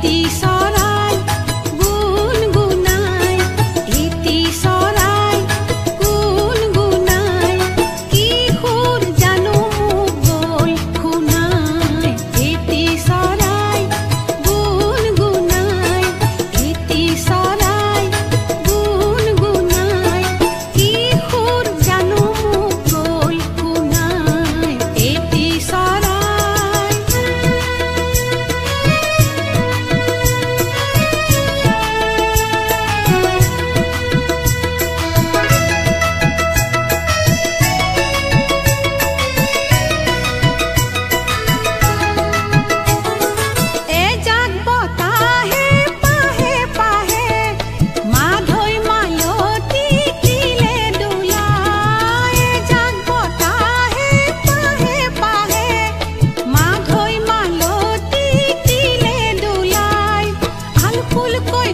এটি চৰাই গুণগুণাই, এটি চৰাই গুণগুণাই, কি সুৰ জানো মোক গ'ল শুনাই। এটি চৰাই গুণগুণাই, এটি চৰাই গুণগুণাই, কি সুৰ জানো মোক গ'ল শুনাই। এটি চৰাই। এজাক বতাহে পাহে পাহে মাধৈ মালতী দিলে দোলাই। এজাক বতাহে পাহে পাহে মাধৈ মালতী দিলে দোলাই। আলফুলকৈ